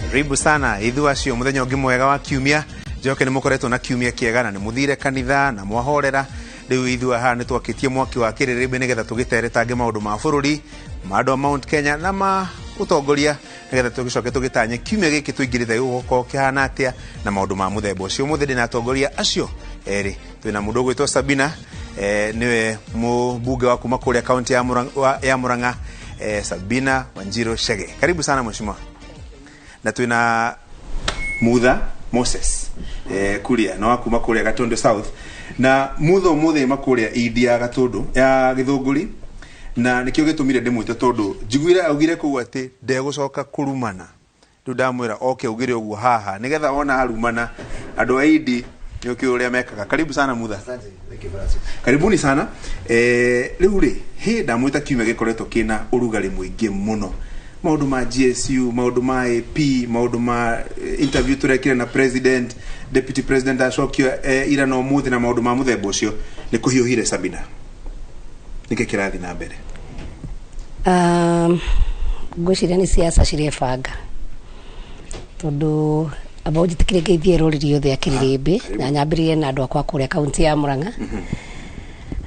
Karibu sana ithu acio muthenya ungi mwega wa kiumia. Njoke nĩ mũkoretwo na kiumia kĩega na nĩ mũthire kanitha na mwahorera. Rĩu ithuĩ haha nĩ twakĩtie mwaki wa kĩrĩrĩmbĩ nĩgetha tũgĩteretange maũndũ ma bũrũri, ma andũ a Mount Kenya na ma ũtongoria, nĩgetha tũgĩcoke tũgĩtanye kiumia gĩkĩ tũingĩrĩte gĩgũkorwo kĩhana atĩa na maũndũ ma mũthemba ũcio. Ũmũthĩ ndĩna atongoria acio erĩ. Twĩna mũndũ ũgwĩtwo Sabina, nĩwe mũmbunge wa kuma kũrĩa kaunti ya Murang'a, Sabina Wanjiru Chege. Karibu sana mheshimiwa. Na twĩna Mutha Moses Kuria na wa kuma kũrĩa Gatundu South. Na Mutha ũmũthĩ ma kũrĩa Indi ya Gatundu ya Gĩthũngũri, na nĩkĩo gĩtũmire ndĩmwĩte tondũ njiguire augire kũu atĩ ndegũcoka kũrumana. Rĩu ndamwĩra oke augire ũguo haha nĩgetha ona arumana andũ a Indi nĩ ũkĩũĩ ũrĩa mekaga. Karibu sana Mutha. Asante. Thank you, Francis. Karibuni sana. Rĩu rĩ, hĩ ndamwĩta kiumia gĩkoretwo kĩna ũrugarĩ mũingĩ mũno. Maũndũ ma GSU, maũndũ ma AP, maũndũ ma interview tũrekire na president, deputy president acokio ira na ũmũthĩ, na maũndũ ma mũthemba ũcio nĩ kũhiũhire. Sabina, nĩkĩ kĩrathiĩ na mbere? Ngwĩciria nĩ siasa cirebanga, tondũ amba ũnjĩtĩkĩre ngeithie rũrĩrĩ othe a kĩrĩrĩmbĩ na nyambĩrĩrie na andũ akwa kũrĩa kaunti ya Murang'a,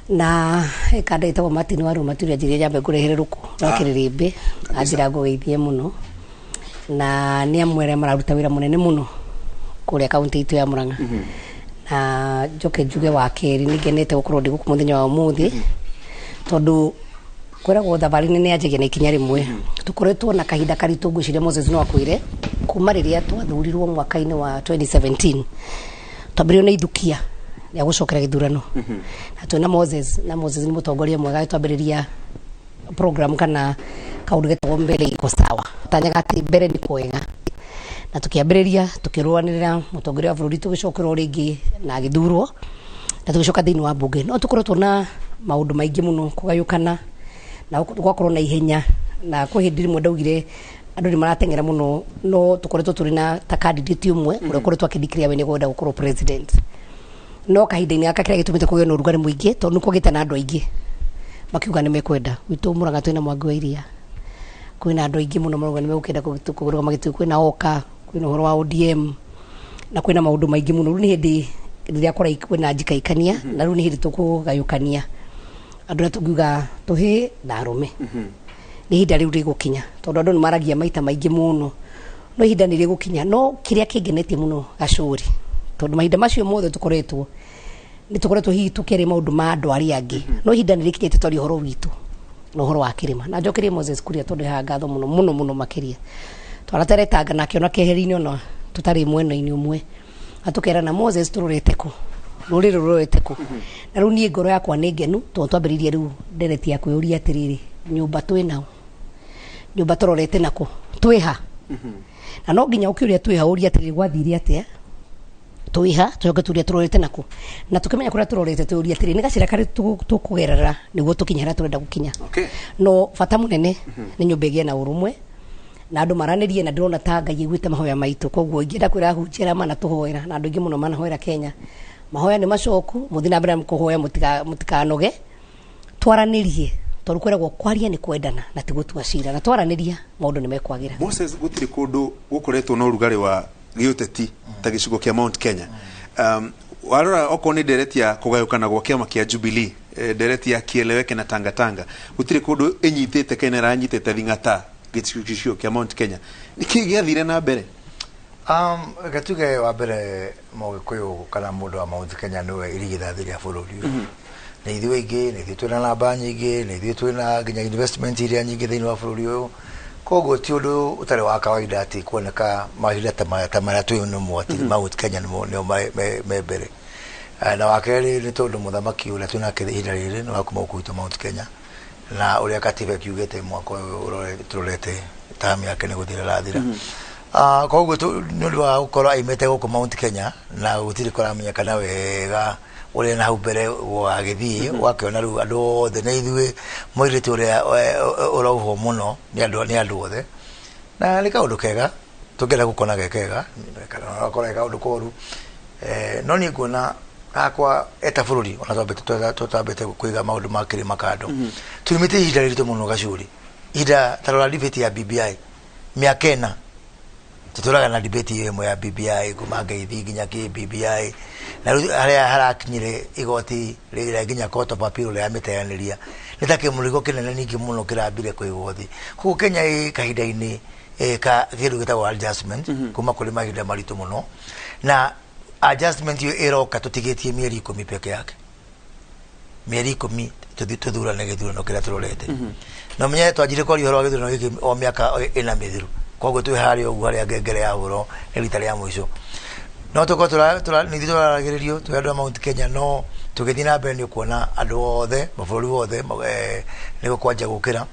na kanda ĩtagwo Martin Waruma turia njĩrire nyambe ngũrehere rũkũ rwa kĩrĩrĩmbĩ, anjĩra ngũgeithie mũno, na nĩ amwe arĩa mararuta wĩra mũnene mũno kũrĩa kaunti itũ ya Murang'a. Na njoke njuge wa kerĩ, nĩ ngenete gũkorwo ndĩ gũkũ mũthenya wa ũmũthĩ, tondũ kwĩragwo thabarĩ nene yanjagia na ikinya rĩmwe. Tũkoretwo na kahinda karitũ, ngwĩciria Moses no akwĩre, kuma rĩrĩa twathurirwo mwaka-inĩ wa 2017 twambĩrĩirio na ithukia rĩa gũcokera gĩthurano, na twĩna Moses, na Moses nĩ mũtongoria mwega. Twambĩrĩria program kana kaũndũ getagwo Mbele Iko Sawa, tanyaga atĩ mbere nĩ kwega, na tukiambĩrĩria tukĩrũanĩrĩra mũtongoria wa bũrũri, tũgĩcokerwo rĩngĩ na agĩthurwo na tũgĩcoka thĩinĩ wa mbunge. No tũkoretwo na maũndũ maingĩ mũno, kũgayũkana na gwakorwo na ihenya, na kwĩ hĩndĩ rĩmwe ndaugire andũ nĩ marateng'era mũno, no tũkoretwo tũrĩ na ta candidate ũmwe ũrĩa ũkoretwo akĩdeclare we nĩ egwenda gũkorwo president. No kahinda-inĩ gaka kĩrĩa gĩtũmĩte kũgĩe na ũrugarĩ mũingĩ, tondũ nĩ kwagĩte na andũ aingĩ makiuga nĩ mekwenda. Gwitũ Mũrang'a twĩna Mwangi wa Iria, kwĩna andũ aingĩ mũno marauga nĩ megũkĩenda kũrũgama gĩtĩ, kwĩna Oka, kwĩna ũhoro wa ODM na kwĩna maũndũ maingĩ mũno. Rĩu nĩ hĩndĩ rĩrĩa kwĩna njikaikania, na rĩu nĩ hĩndĩ tũkũgayũkania andũ arĩa tũngiuga tũhĩĩ na arũme. Nĩ ihinda rĩu rĩgũkinya, tondũ andũ nĩ maragia maita maingĩ mũno, no ihinda nĩ rĩgũkinya. No kĩrĩa kĩngenetie mũno gacũri, tondũ mahinda macio mothe tũkoretwo nĩ tũkoretwo hihi tũkĩaria maũndũ ma andũ arĩa angĩ, no ihinda nĩ rĩkinyĩte twarie ũhoro witũ na ũhoro wa kĩrĩma. Na njokerie Moses Kuria, tondũ haha ngatho mũno mũno mũno makĩria. Twarateretanga nake ona keheri-inĩ, ona tũtarĩ mwena-inĩ ũmwe, na tũkerana, "Moses, tũrorete kũ? Rũrĩrĩ rũrorete kũ?" Na rĩu niĩ ngoro yakwa nĩ ngenu, tondũ twambĩrĩirie rĩu ndereti ya kwĩyũria atĩrĩrĩ, nyũmba twĩ nao, nyũmba tũrorete nakũ, twĩha? Na no nginya ũkĩũria twĩha, ũrie atĩrĩrĩ, gwathire atĩa? Twĩha? Tũcoke tũrie tũrorete nakũ, na tũkĩmenya kũrĩa tũrorete, tũrie atĩrĩrĩ, nĩ gacĩra karĩ tũkũgerera nĩguo tũkinye harĩa tũrenda gũkinya? No bata mũnene nĩ nyũmba ĩgĩe na ũrũmwe na andũ maranĩrie, na ndĩrona ta Ngai aiguĩte mahoya maitũ. Koguo ingĩenda kwĩra ahunjia arĩa manatũhoera na andũ aingĩ mũno manahoera Kenya, mahoya nĩ macoku, mũthiĩ na mbere na kũhoya, mũtikanoge, twaranĩrie, tondũ kwĩragwo kwaria nĩ kwendana na ti gũtua cira, na twaranĩria maũndũ nĩ mekwagĩra. Moses, gũtirĩ kũndũ gũkoretwo na ũrugarĩ wa gĩũteti ta gĩcigo kĩa Mount Kenya. Warora okorwo nĩ ndereti ya kũgayũkana gwa kĩama kĩa Jubilee, ndereti ya kieleweke na tangatanga, gũtirĩ kũndũ ĩnyitĩte kana ĩranyitĩte thing'ata gĩcigo kĩa Mount Kenya. Nĩkĩ gĩathire na mbere? Reke tuge wa mbere, Mũgĩkũyũ kana mũndũ wa Mount Kenya nĩwe irigithathi rĩa bũrũri ũyũ. Nĩ ithuĩ aingĩ, nĩ ithuĩ twĩna namba nyingĩ, nĩ ithuĩ twĩna nginya investment iria nyingĩ thĩinĩ wa bũrũri ũyũ. Koguo ti ũndũ ũtarĩ wa kawaida atĩ kuoneka mahinda ta maya, ta marĩa twĩ nĩmo, atĩ Mount Kenya nĩmo nĩo me mbere. Na wa kerĩ nĩ tondũ mũthamaki ũrĩa twĩnake ihinda rĩrĩ nĩ wa kuma gũkũ gwitũ Mount Kenya, na ũrĩa katiba ĩkiugĩte mwaka ũyũ tũrorete term yake nĩ gũthira ĩrathira. Koguo nĩ ũndũ wa gũkorwo aimĩte gũkũ Mount Kenya na gũtirĩ kũramenyekana wega ũrĩa na hau mbere gwagĩthiĩ, ũgakĩona rĩu andũ othe nĩ ithuĩ mũirĩtu ũrĩa ũrauhwo mũno nĩ andũ othe, na nĩ kaũndũ kega tũngĩenda gũkona ge kega kana gakorwo ge kaũndũ koru. No niĩ nguona hakwa eta bũrũri, ona twambĩte kũiga maũndũ ma kĩrĩma kando, turumĩte ihinda rĩritũ mũno gacuri, ihinda ta rora debate ya BBI mĩaka 4. Tuturaga na debate iyo ĩmwe ya BBI kuma ngeithi nginya kĩ BBI na rĩu harĩa harakinyire igoti rĩrĩa nginya court of appeal rĩa mĩteanĩria nĩ ta kĩmũrigo kĩnene ningĩ mũno kĩrambire kũigwo thĩ. Koguo Kenya ĩ kahinda-inĩ ka kĩndũ gĩtagwo adjustment kuma kũrĩ mahinda maritũ mũno, na adjustment iyo ĩroka tũtigĩtie mĩeri 10 peke yake, mĩeri 10 tũthiĩ tũthurane gĩthurano kĩrĩa tũrorete. Na menye twanjire kwaria ũhoro wa gĩthurano gĩkĩ o mĩaka ĩna mĩthiru, koguo twĩ harĩa ũguo harĩa ngengere ya hũrwo nĩ rita rĩa mũico. No tũkorwo nithuĩ tũraragĩrĩrio twĩ andũ a Mount Kenya, no tũgĩthiĩ na mbere nĩ ũkuona andũ othe mabũrũri wothe nĩ gũkwanjia gũkĩra.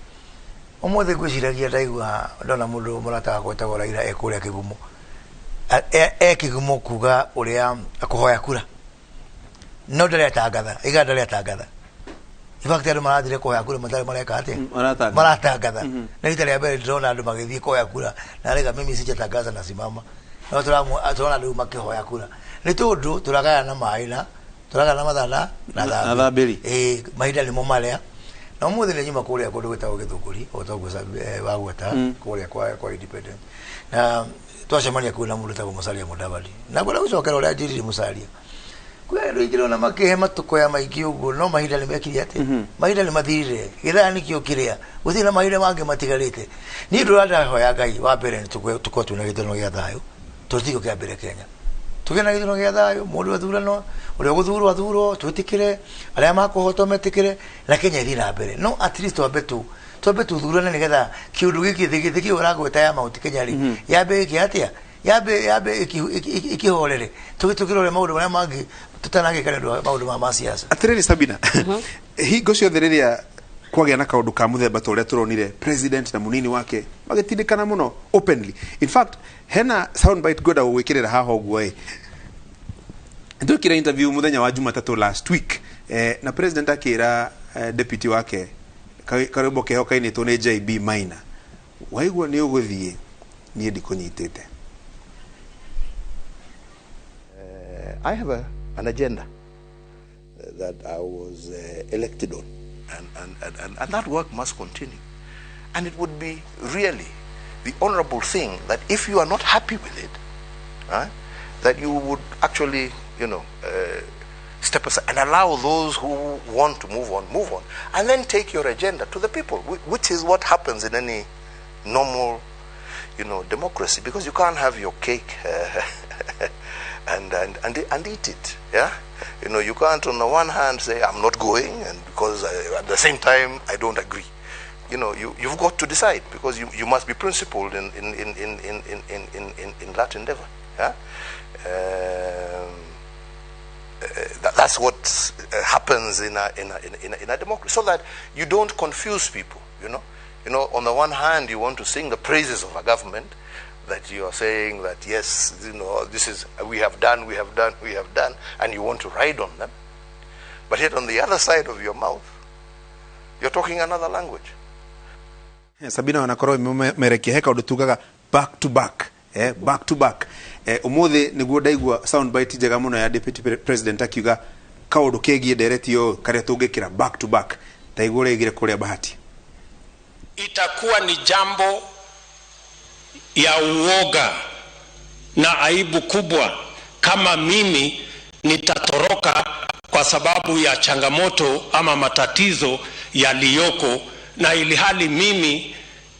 Ũmũthĩ ngwĩciragia ndaigua ndona mũndũ mũrata wakwa wĩtagwo Raila e kũrĩa Kĩgumo, e Kĩgumo kuga ũrĩa akũhoya kura, no ndarĩ atangatha, iga ndarĩ atangatha. In fact andũ marathire kũhoya kura matarĩ mareka atĩa, maratangatha. Na rita rĩa mbere ndĩrona andũ magĩthiĩ kũhoya kura na arega mimi sijatangaza na simama, no tũrona rĩu makĩhoya kura nĩ tondũ tũragayana maĩ na tũragayana mathana na thambĩri. Mahinda nĩmo marĩa. Na ũmũthĩ nĩ nyuma kũrĩa kũndũ gwĩtagwo Gĩthũngũri o ta ũguo wagweta kũrĩa kwa Independent, na twacemania kũu na mũndũ wĩtagwo Musalia Mudavadi, na ngwenda gũcokera ũrĩa njĩrire Musalia kwĩ andũ aingĩ ndĩrona makĩhe matũkũya maingĩ ũguo, no mahinda nĩ mekire atĩ mahinda nĩ mathirire, gĩthaa nĩkĩo kĩrĩa gũtirĩ na mahinda mangĩ matigarĩte. Niĩ ndũra ndahoya Ngai wa mbere nĩ tũkorwo twĩna gĩthurano gĩa thayũ, tondũ tikĩo kĩa mbere Kenya. Tũgĩe na gĩthurano gĩa thayũ, mũndũ athurano, ũrĩa ũgũthurwo athurwo, twĩtĩkĩre, arĩa makũhotwo metĩkĩre, na Kenya ĩthiĩ na mbere. No at least twambe tũthurane nĩgetha kĩũndũ gĩkĩ thĩ kĩu ũragweta ya Mount Kenya rĩ, yambe ĩke atĩa, yambe ĩkĩhorere, tũkĩrore maũndũ marĩa mangĩ tũtanagĩka nĩ ũndũ wa maũndũ ma siasa. Atĩrĩrĩ Sabina, hingo ciothe rĩrĩa kwagĩa na kaũndũ ka mũthemba ta ũrĩa tũronire president na mũnini wake magĩtindĩkana mũno openly, in fact hena soundbite ngwenda gũgwĩkĩrĩra haha ũguo ĩ, twekire interview mũthenya wa Jumatatũ last week, na president akĩra deputy wake karwĩmbo keho kainĩtwo nĩ JB Maina, waigua nĩ ũgũthiĩ niĩ ndikũnyitĩte. I have an agenda that I was elected on, and that work must continue. And it would be really the honorable thing that if you are not happy with it, that you would actually, you know, step aside and allow those who want to move on, and then take your agenda to the people, which is what happens in any normal, you know, democracy, because you can't have your cake and eat it. Yeah, you know, you can't on the one hand say I'm not going, and because at the same time I don't agree. You know, you've got to decide, because you must be principled in that endeavor. Yeah, that's what happens in a democracy, so that you don't confuse people. You know, on the one hand you want to sing the praises of a government, that you are saying that yes, you know, this is, we have done, we have done, we have done, and you want to ride on them, but yet on the other side of your mouth you're talking another language. Sabina wanakorwo merekia he kaundu tugaga back to back, back to back. Umuthi niguo ndaigua soundbite njega muno ya deputy president akiuga kaundu kegie ndereti yo karia tungikira back to back, ta igua uria kuria Bahati. Itakuwa ni jambo ya uoga na aibu kubwa kama mimi nitatoroka kwa sababu ya changamoto ama matatizo yaliyoko, na ilihali mimi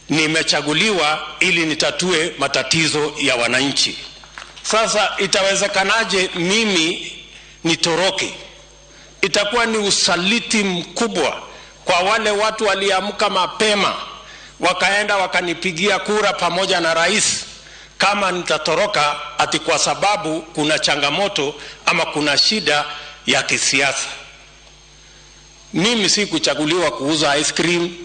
nimechaguliwa ili nitatue matatizo ya wananchi. Sasa itawezekanaje mimi nitoroke? Itakuwa ni usaliti mkubwa kwa wale watu waliamka mapema wakaenda wakanipigia kura pamoja na rais, kama nitatoroka ati kwa sababu kuna changamoto ama kuna shida ya kisiasa. Mimi si kuchaguliwa kuuza ice cream,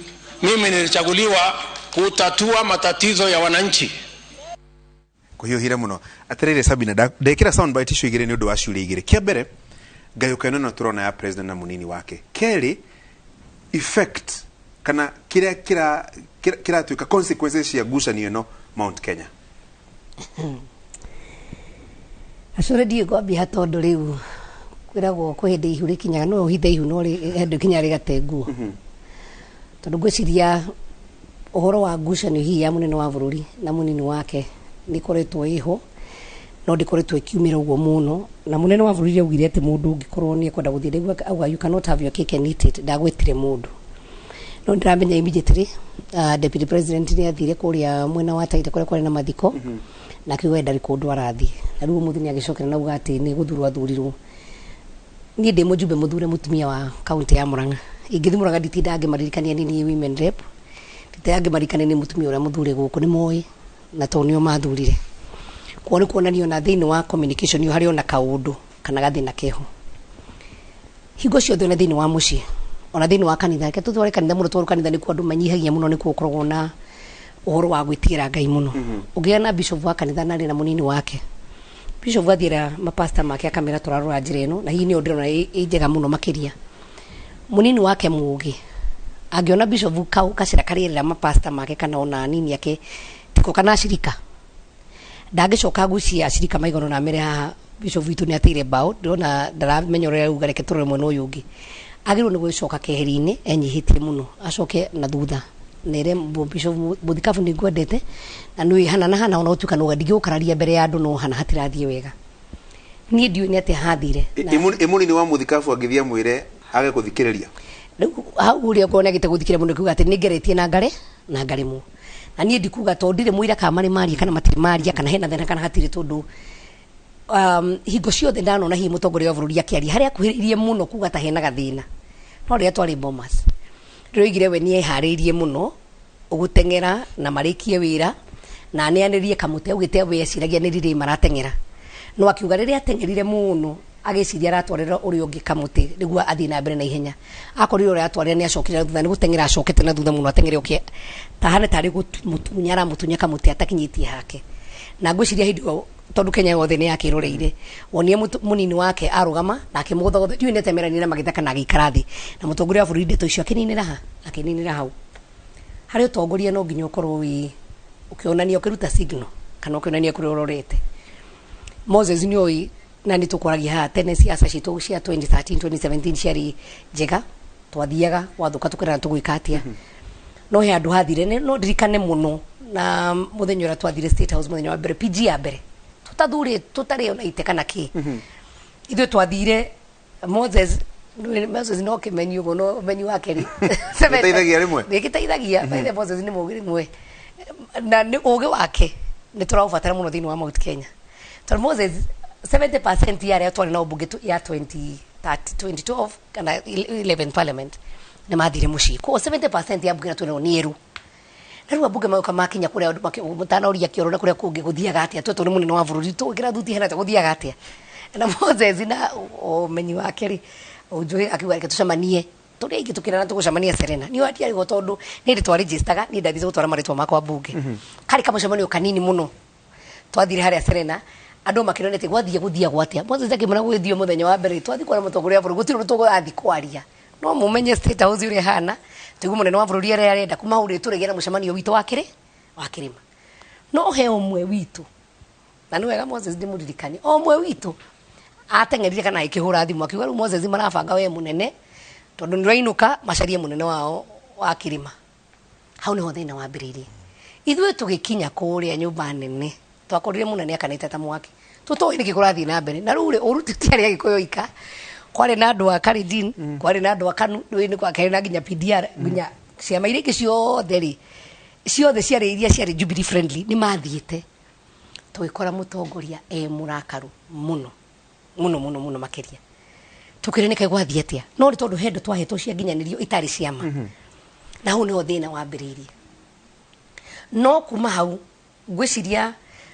mimi nilichaguliwa kutatua matatizo ya wananchi. Kwa hiyo hira muno atiriri Sabina, ndekira soundbite icio igiri ni undu wa ciuria igiri. Kia mbere ngayukano no turona ya president na munini wake, keri effect kana kiria kiratuika consequences cia ngucanio ino Mount Kenya. Acore ndiå ngwambia tondu riu kwiragwo kwĩ hĩndĩ ihu rĩkinyaga no ũhithe ihu no hĩndĩ kinya rĩgate nguo, tondu ngwĩciria ũhoro wa ngucanio hihi ya mũnene wa bũrũri na mũnini wake Nĩ ĩkoretwo ĩho no ndĩkoretwo ĩkiumĩra ũguo mũno, na mũnene wa bũrũri augire atĩ mũndũ ũngĩkorwo nĩ ekwenda gũthiĩ, ndaigua auga, "You cannot have your cake and eat it." Ndagwĩtire mũndũ, no ndĩramenya immediately deputy president nĩ athire kũrĩa mwena wa Taita kũrĩa kwarĩ na mathiko, na akiuga ndarĩ kũndũ arathiĩ. Na rĩu ũmũthĩ nĩ agĩcokera na auga atĩ nĩ gũthurwo athurirwo. Niĩ ndĩ mũjumbe mũthure mũtumia wa kaunti ya Murang'a, ingĩthiĩ Murang'a nditindaga ngĩmaririkania nĩ niĩ women rep, nditindaga ngĩmaririkania nĩ mũtumia ũrĩa mũthure gũkũ, nĩ moĩ na tondũ nĩo mathurire. Kuo nĩ kuonania ona thĩinĩ wa communication ĩyo harĩ ona kaũndũ kana gathĩna keho. Hingo ciothe, ona thĩinĩ wa mũciĩ, ona thĩinĩ wa kanitha, reke tũtware kanitha mũno, tondũ kanitha nĩkuo andũ manyihagia mũno, nĩkuo gũkoragwo na ũhoro wa gwĩtigĩra Ngai mũno. Ũngĩgĩa na bishop wa kanitha na arĩ na mũnini wake, bishop athiĩra mapasta make akamera tũrarora njĩra ĩno na hihi nĩyo ndĩrona ĩ njega mũno makĩria. Mũnini wake mũgĩ angĩona bishop kacĩra karĩerera mapasta make kana ona anini ake tiko kana acirika, ndangĩcoka gucia acirika maigana na amere haha bishop witũ nĩ ateire mbaũ, ndĩrona ndaramenya ũrĩa auga, reke tũrore mwena ũyũ ũngĩ. Agĩrĩirwo nĩ gũcoka keheri-inĩ enyihĩtie mũno, acoke na thutha nere bishop, mũthikabu, nĩ ngwendete na nĩ hana na hana, ona gũtuĩka no ndingĩgũkararia mbere ya andũ, no hana hatirathiĩ wega, niĩ ndiũĩ nĩ atĩa hathire. Ĩ mũnini wa mũthikabu angĩthiĩ amwĩre age gũthikĩrĩria? Rĩu hau ũrĩa okorwo nĩagĩte gũthikĩrĩria mũndũ, kuga atĩ nĩ ngeretie na ngare na ngaremwo, na niĩ ndikuga tondũ ndirĩ mũira kana marĩ maria kana matirĩ maria, kana hena thĩna kana hatirĩ, tondũ hingo ciothe ndanona hihi mũtongoria wa bũrũri akĩaria harĩa akuhĩrĩirie mũno kuga ta hena gathĩna, no rĩrĩa twarĩ Bomas rĩoigire we nĩ eharĩirie mũno gũteng'era na marĩkie wĩra na aneanĩrie kamũtĩ. Augĩte we eciragia nĩ rirĩ marateng'era, no akiuga rĩrĩa ateng'erire mũno agĩciria aratwarĩra ũrĩa ũngĩ kamũtĩ nĩguo athiĩ na mbere na ihenya, akorire ũrĩa atwarĩra nĩ acokire na thutha, nĩ gũteng'era acokete na thutha mũno, ateng'ere oke tahane tarĩ gũtumutunya aramũtunya kamũtĩ atakinyĩtie hake. Na ngwĩciria hĩndĩ ĩyo, tondũ Kenya yothe nĩ yakĩroreire, wonie mũnini wake arũgama na akĩmũgũthagũtha, ndiũĩ nĩ atemeranire na magĩthaka na agĩikara thĩ na mũtongoria wa bũrũri, ndeto icio akĩninĩra ha, akĩninĩra hau. Harĩ ũtongoria no nginya ũkorwo wĩ ũkĩonania, ũkĩruta signal kana ũkĩonania kũrĩa ũrorete. Moses nĩ oĩ na nĩ tũkwaragia haha tene, siasa citũ cia 2013 2017 ciarĩ njega, twathiaga gwathũka tũkerana tũgwĩka atĩa, no he handũ hathire. No ndirikane mũno na mũthenya ũrĩa twathire State House, mũthenya wa mbere, PG ya mbere, tũtathurĩ tũtarĩ ona ite kana kĩ, ithuĩ twathire. Moses Moses no kĩmenyi ũguo, no ũmenyi wake rĩ. Gĩteithagia rĩmwe. Nĩ gĩteithagia. By the Moses nĩ mũũgĩ rĩmwe, na nĩ ũgĩ wake nĩ tũraũbatara mũno thĩinĩ wa Mount Kenya, tondũ Moses, 70% ya arĩa twarĩ nao mbunge ya 20 2012 kana 11 parliament nĩ mathire mũciĩ. Koguo 70% ya mbunge ĩrĩa twĩ nayo nĩ erũ, na rĩu ambunge magoka makinya kũrĩa andũ mũtanoria kĩoro na kũrĩa kũngĩ gũthiaga atĩa, twetwo nĩ mũnene wa bũrũri tũgĩkĩra thuti hena atĩa, gũthiaga atĩa? Na Moses na ũmenyi wake rĩ, ũnjũĩ, akiuga reke tũcemanie tũrĩ aingĩ, tũkĩrana tũgũcemania Serena. Niĩ hatiarĩhwo tondũ nĩ hĩndĩ twaregistaga, niĩ ndathire gũtwara marĩtwa makwa mbunge, karĩ kamũcemanio kanini mũno twathire harĩa Serena, andũ makĩrona atĩ gwathiĩ gũthiagwo atĩa. Moses akĩmwĩra gwĩthio mũthenya wa mbere twathiĩ kuona mũtongoria wa bũrũri, gũtirĩ ũndũ tũgũrathiĩ kwaria, no mũmenye State House ũrĩa ĩhana, tũigue mũnene wa bũrũri arĩa arenda. Kuma hau rĩ, tũrĩgĩa na mũcemanio witũ wa kĩrĩ wa kĩrĩma. No he ũmwe witũ, na nĩ wega Moses ndĩmũririkanie, o ũmwe witũ ateng'erire kana agĩkĩhũra thimũ akiuga rĩu Moses marabanga we mũnene, tondũ nĩũrainũka macarie mũnene wao wa kĩrĩma. Hau niho thĩna wambĩrĩirie. Ithuĩ tũgĩkinya kũrĩa nyũmba nene, twakorire mũnene akanĩte ta mwaki, tũtoĩ nĩkĩ kũrathiĩ na mbere. Na rĩu rĩ, ũru ti arĩa Agĩkũyũ oika, kwarĩ na andũ a Kalenjin, kwarĩ na andũ a KANU, rĩu nĩ kwakĩrĩ na nginya PDR, nginya ciama iria ingĩ ciothe rĩ, ciothe ciarĩ iria ciarĩ Jubilee friendly nĩ mathiĩte. Tũgĩkora mũtongoria e mũrakaru mũno mũno mũno mũno makĩria, tũkĩrĩ nĩkĩ gwathiĩ atĩa, no nĩ tondũ he ndo twahetwo cia nginyanĩrio itarĩ ciama, na hau nĩho thĩna wambĩrĩirie. No kuma hau ngwĩciria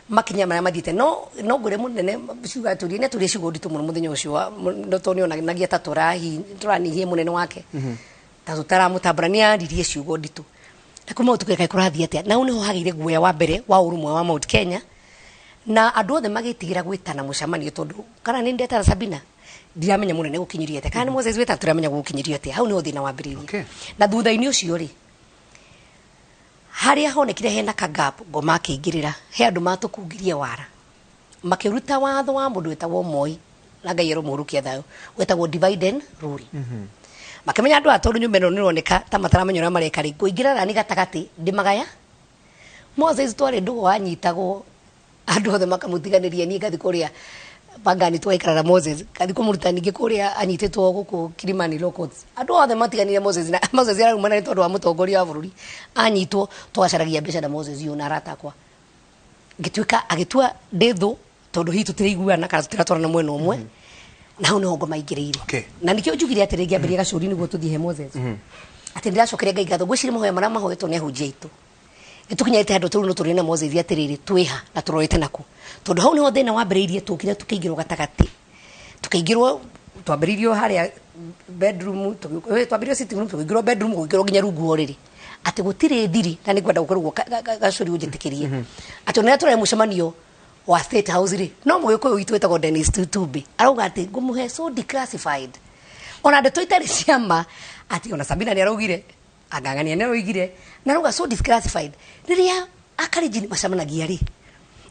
makinya marĩa mathiĩte, no ngwĩre mũnene ciuga atũrie nĩ atũrie ciugo nditũ mũno mũthenya ũcio no tondũ nĩonanagia ta tũranyihia mũnene wake, ta tũtaramũtambũra. Nĩ aririe ciugo nditũ, na kuma hau tũkĩra kaĩ kũrathiĩ atĩa. Na hau nĩho hagĩire guoya wa mbere wa ũrũmwe wa Mount Kenya, na andũ othe magĩtigĩra gwĩtana mũcemanio, tondũ kana nĩ ndetana Sabina ndiramenya mũnene gũkinyĩrio atĩa, kana nĩ Moses wĩtana tũramenya gũkinyĩrio atĩa. Hau nĩho thĩna wambĩrĩirie. Na thutha-inĩ ũcio rĩ, harĩa honekire hena kagap, ngoma akĩingĩrĩra, he andũ matũkungirie wara makĩruta watho wa mũndũ wĩtagwo Moi, na Ngai aromũhurukia thayũ, wetagwo divide and rule. Makĩmenya andũ aya, tondũ nyũmba ĩno nĩroneka ta mataramenya ũrĩa mareka rĩ, ngũingĩra nani gatagatĩ ndĩmagaya. Moses, twarĩ ndũgũ wanyitagwo Andũ othe makamũtiganĩria, niĩ ngathi kũrĩa Pangani twaikara na Moses, ngathi kũmũruta ningĩ kũrĩa anyitĩtwo gũkũ Kilimani Law Courts. Andũ othe matiganĩire Moses, na Moses ararumana nĩ tondũ wa mũtongoria wa bũrũri anyitwo. Twacaragia mbeca na Moses ũyũ na arata akwa, ngĩtuĩka agĩtua ndĩ thũ tondũ hihi tũtiraiguana kana tũtiratwarana mwena ũmwe, na hau nĩho ngoma ingĩrĩire. Na nikĩo njugire atĩrĩ, ngĩambĩrĩria gacũri nĩguo tũthiĩ he Moses, atĩ ndĩracokeria Ngai ngatho. Ngwĩciria mahoya marĩa mahoetwo nĩ ahunjia aitũ nĩtũkinyĩte handũ tũrĩ no tũrĩ na Moses atĩrĩrĩ, twĩha na tũrorete naku, tondũ hau nĩho thĩna wambĩrĩirie. Tũkire tũkĩingĩrwo gatagatĩ, tũkĩingĩrwo, twambĩrĩirio harĩa bedroom, twambĩrĩirio sitting room, tũkĩingĩrwo bedroom, gũkĩingĩrwo nginya rungu wa ũrĩrĩ, atĩ gũtirĩ thiri. Na nĩngwenda gũkorwo gacũri ũnjĩtĩkĩrie atĩ ona rĩrĩa tũrarĩ mũcemanio wa State House rĩ, no mũgĩkũyũ witũ wĩtagwo Dennis Tutumbi arauga atĩ ngũmũhe so declassified, ona ndeto itarĩ ciama, atĩ ona Sabina nĩ araugire, angang'ania nĩ araugire, na arauga so declassified. Rĩrĩa akarenjini macemanagia rĩ,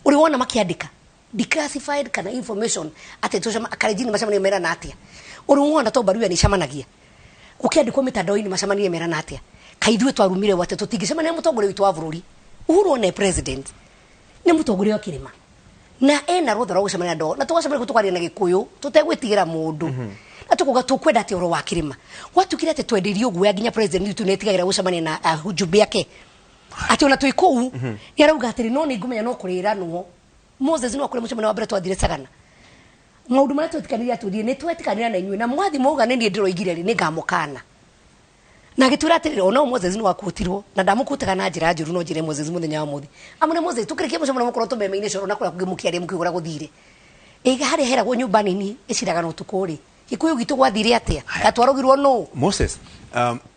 ũrĩ wona makĩandĩka declassified kana information atĩ tũcema akarenjini macemanagia merana atĩa? Ũrĩ wona to barua nĩ icemanagia gũkĩandĩkwo mĩtandao-inĩ macemanirie merana atĩa? Kaithuĩ twarumire atĩ tũtingĩcemania na mũtongoria witũ wa bũrũri Uhuru, one president nĩ mũtongoria wa kĩrĩma na ena rũtha rwa gũcemania na andũ, na tũgacemania kũu tũkaria na Gĩkũyũ tũtegwĩtigĩra mũndũ, na tũkuga tũkwenda atĩ ũhoro wa kĩrĩma. Gwatukire atĩ twendeirio guoya, nginya president witũ nĩ etigagĩra gũcemania na ahujumbe ake, atĩ ona twĩ kũu nĩ arauga atĩrĩ, no nĩ ngũmenya no kũrĩranwo Moses no akũrĩ mũcemanio wa mbere twathire Sagana, maũndũ marĩa twetikanĩire atũrie nĩ twetikanĩra na inyuĩ, na mwathi mwauga nĩ niĩ ndĩroigire rĩ, nĩ ngamũkana. Na agĩtwĩra atĩrĩrĩ, ona Moses nĩ wakuotirwo na ndamũkutaga na njĩra njũru, no njĩre Moses mũthenya wa mũthĩ amune Moses tũkĩrĩkia mũcemanio mũkorwo tũmeme-inĩ coro na kũrĩa kũngĩ mũkĩaria mũkiuga gũthire ĩga harĩa heragwo nyũmba nini ĩciraga na ũtukũ rĩ, Gĩkũyũ gitũ gwathire atĩa gatwarogirwo nũ? Moses,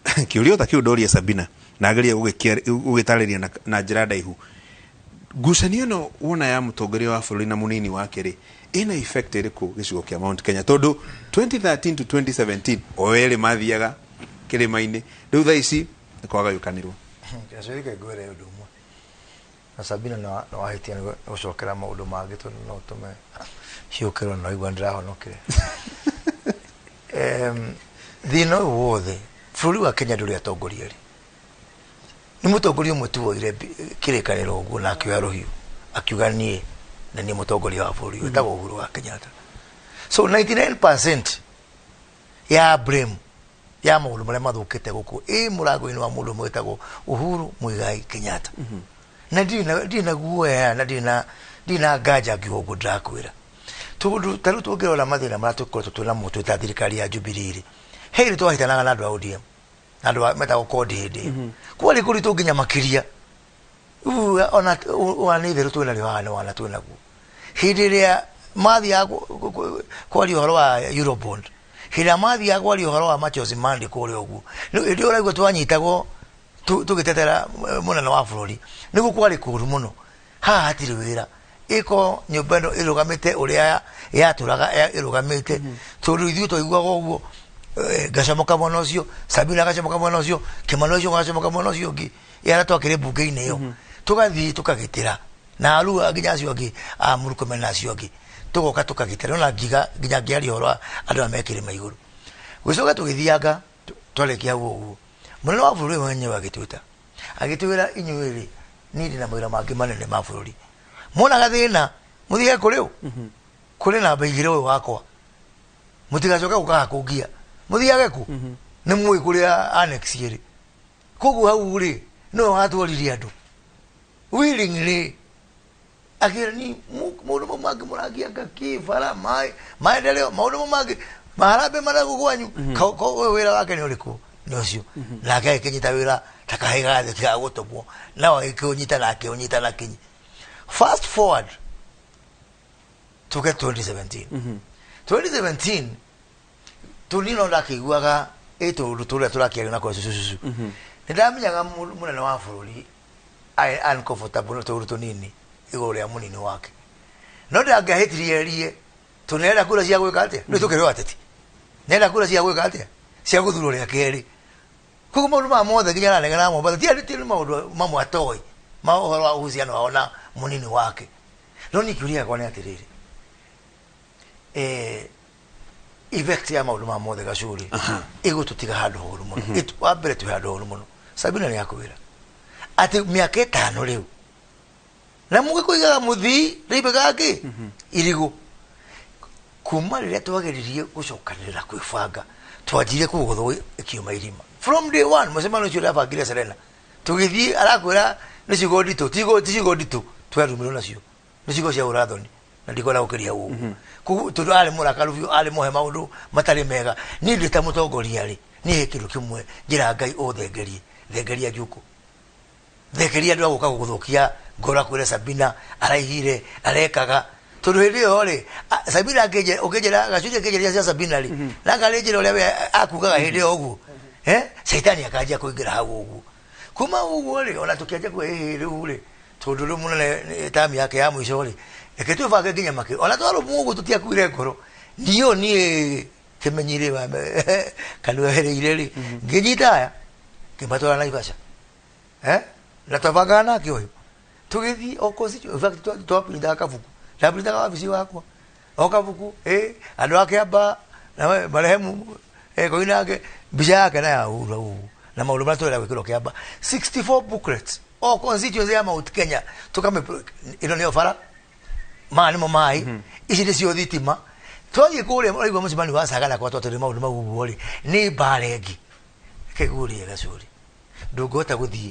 kĩũria ta kĩu ndoria Sabina na ageria gũgĩtarĩria na njĩra ndaihu. Ngucanio ĩno wona ya mũtongoria wa bũrũri na mũnini wake rĩ, ĩna effect ĩrĩkũ gĩcigo kĩa Mount Kenya? Tondũ 2013 to 2017 o erĩ mathiaga kĩrĩma-inĩ, rĩu thaa ici nĩ kwagayũkanirwo. Gacũrĩ ngwĩre ũndũ ũmwe na Sabina, nĩ wahĩtia nĩ gũcokera maũndũ mangĩ, tondũ no ũtũme ciũkĩrwo na ũigua ndĩrahonokire. Thĩna ũyũ wothe bũrũri wa Kenya ndũrĩ atongoria rĩ, nĩ mũtongoria ũmwe tu woire kĩrĩkanĩro ũguo na akĩoya rũhiũ akiuga niĩ na niĩ mũtongoria wa bũrũri ũyũ, wĩtagwo Uhuru wa Kenyatta. So 99% ya blame ya maũndũ marĩa mathũkĩte gũkũ ĩ mũrango-inĩ wa mũndũ ũmwe wĩtagwo Uhuru Muigai Kenyatta, na ndirĩ na guoya na ndirĩ na nganja ngiuga ũguo ndĩrakwĩra, tondũ ta rĩu tũngĩrora mathĩna marĩa tũkoretwo twĩ namo twĩ ta thirikari ya Jubilee rĩ, he hĩndĩ twahĩtanaga na andũ a ODM na andũ metagwo CORD. Hĩndĩ ĩyo kwarĩ kũritũ nginya makĩria. Rĩu ona ona nĩ itherũ twĩ narĩo haha, nĩ wana twĩ naguo hĩndĩ ĩrĩa mathiaga kwaria ũhoro wa Eurobond, hĩndĩ ĩrĩa mathiaga kwaria ũhoro wa Machozi Monday kũrĩa ũguo. Rĩu hĩndĩ ĩyo ũraigua twanyitagwo tũgĩtetera mũnene wa bũrũri, nĩguo kwarĩ kũru mũno. Haha hatirĩ wĩra ĩko nyũmba ĩno ĩrũgamĩte ũrĩa yatũraga ĩrũgamĩte, tondũ ithuĩ twaiguaga ũguo, ngacomoka mwena ũcio, Sabina agacomoka mwena ũcio, Kĩmani ũcio agacomoka mwena ũcio ũngĩ, arĩa twakĩrĩ mbunge-inĩ ĩyo tũgathiĩ tũkagitĩra na arua nginya acio angĩ a Murkomen na acio angĩ, tũgoka tũkagitĩra ona ngiga nginya ngĩaria ũhoro wa andũ aya mekĩrĩma igũrũ. Gũcoka tũgĩthianga twarĩkia hau ũguo, mũnene wa bũrũri wenyewe agĩtwĩta agĩtwĩra, inyuĩ rĩ, niĩ ndĩ na mawĩra mangĩ manene ma bũrũri, mona gathĩna mũthiage kũrĩ ũ, kũrĩ namba igĩrĩ ũyũ wakwa, mũtigacoke gũkaga kũngia, mũthiage kũ nĩ mũĩ kũrĩa annex ĩrĩ. Koguo hau rĩ, nĩwe watwaririe andũ willingly, akĩra ni maũndũ mau mangĩ mũrangianga kĩ bara maĩ maendeleo, maũndũ mau mangĩ maharambe maragũ kwanyu. Ũyũ wĩra wake nĩ ũrĩkũ? Nĩ ũcio. Nake agĩkĩnyita wĩra ta kahĩ gathĩ ga gũtũmwo, nao agĩkĩũnyita na akĩũnyita na kinyi. Fast forward tuge 2017, 2017 tũnino ndakĩiguaga ĩ tũndũ tũrĩa tũrakĩario na kwa cucucucu, nĩ ndamenyaga mũnene wa bũrũri arĩ uncomfortable na tũũndũ tũnini igũrũ rĩa mũnini wake, no ndangĩahĩtirie erie tondũ nĩarenda kura cia gwĩka atĩa? Rĩu tũkĩrĩ ateti, nĩarenda kura cia gwĩka atĩa? Cia gũthurwo rĩa kerĩ. Koguo maũndũ maya mothe nginya aranegena Mombatha ti ti nĩ maũndũ mamwe atoĩ ma ũhoro wa uhusiano wao na mũnini wake. No niĩ kĩũria gĩakwa nĩ atĩrĩrĩ, effect ya maũndũ maya mothe gacũrĩ ĩgũtũtiga handũ horu mũno. Wa mbere twĩ handũ horu mũno. Sabina nĩ akwĩra atĩ mĩaka 5 rĩu Na mũgĩkũyũ igaga mũthii rĩibaga kĩ irigũ. Kuma rĩrĩa twageririe gũcokanĩrĩra kwĩbanga, twanjirie kũgũthwo ĩkiuma irima. From day one mũcemanio ũcio ũrabangire Serena, tũgĩthiĩ arakwĩra nĩ ciugo nditũ, ti ciugo nditũ twarumirwo nacio, nĩ ciugo cia ũrathoni na ndikwenda gũkĩria ũguo. Koguo tondũ arĩ mũrakaru biũ, arĩ mũhe maũndũ matarĩ mega. Niĩ ndĩ ta mũtongoria rĩ, niĩ he kĩndũ kĩmwe njĩra Ngai ũthengerie, thengeria Njuku, thengeria andũ a gũka gũgũthũkia ngoro akwĩre Sabina araigire arekaga. Tondũ hĩndĩ ĩyo rĩ, Sabina ũngĩnjĩra gacunjĩ kĩnjĩra cia Sabina rĩ, na ngarĩ njĩra ũrĩa we akugaga hĩndĩ ĩyo ũguo, caitani akanjia kũingĩra hau ũguo. Kuma ũguo rĩ, ona tũkĩanjia kwĩhĩhĩ rĩu rĩ, tondũ rĩu mũnene tamu yake ya mũico rĩ, reke twĩbange nginya makĩ ona twarũmwo ũguo tũtiakuire ngoro. Niĩ niĩ kĩmenyire kanua hereire rĩ, ngĩnyita aya ngĩmatwara Naivasha, na twabangaga nake ũyũ tũgĩthiĩ o constituency. In fact twaprintaga kabuku, ndaprintaga wabici wakwa o kabuku, andũ a Kĩamba na marehemu Koinange mbica yake na ya Uhuru ũguo na maũndũ marĩa tũrenda gwĩkĩrwo Kĩamba 64 booklets o constituency ya Mount Kenya, tukame ĩno nĩyo bara, maya nĩmo maĩ, ici nĩcio thitima. Twathiĩ kũrĩa ũraigua mũcemanio wa Sagana kwa twatũrĩ maũndũ mau ũguo rĩ, nĩ mbara ĩngĩ. Reke ngũrie gacũrĩ, ndũngĩhota gũthiĩ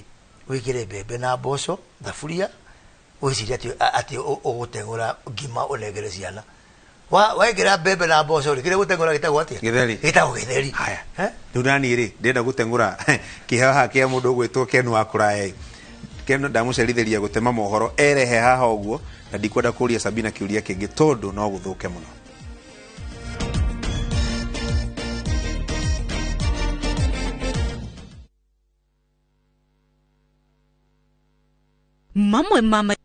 wĩkĩre mbembe na mboco thaburia wĩcirie atĩ ũgũteng'ũra ngima ũnengere ciana. Waingĩra mbembe na mboco rĩ, kĩrĩa gũteng'ũra gĩtagwo atĩa? Gĩtheri. Gĩtagwo gĩtheri. Haya. Rĩu naniĩ rĩ, ndĩrenda gũteng'ũra kĩheo haha kĩa mũndũ ũgwĩtwo Ken wa kũraya. Ken ndamũcerithĩria gũtema mohoro erehe haha ũguo, na ndikwenda kũria Sabina kĩũria kĩngĩ tondũ no gũthũke mũno. Mamwe mama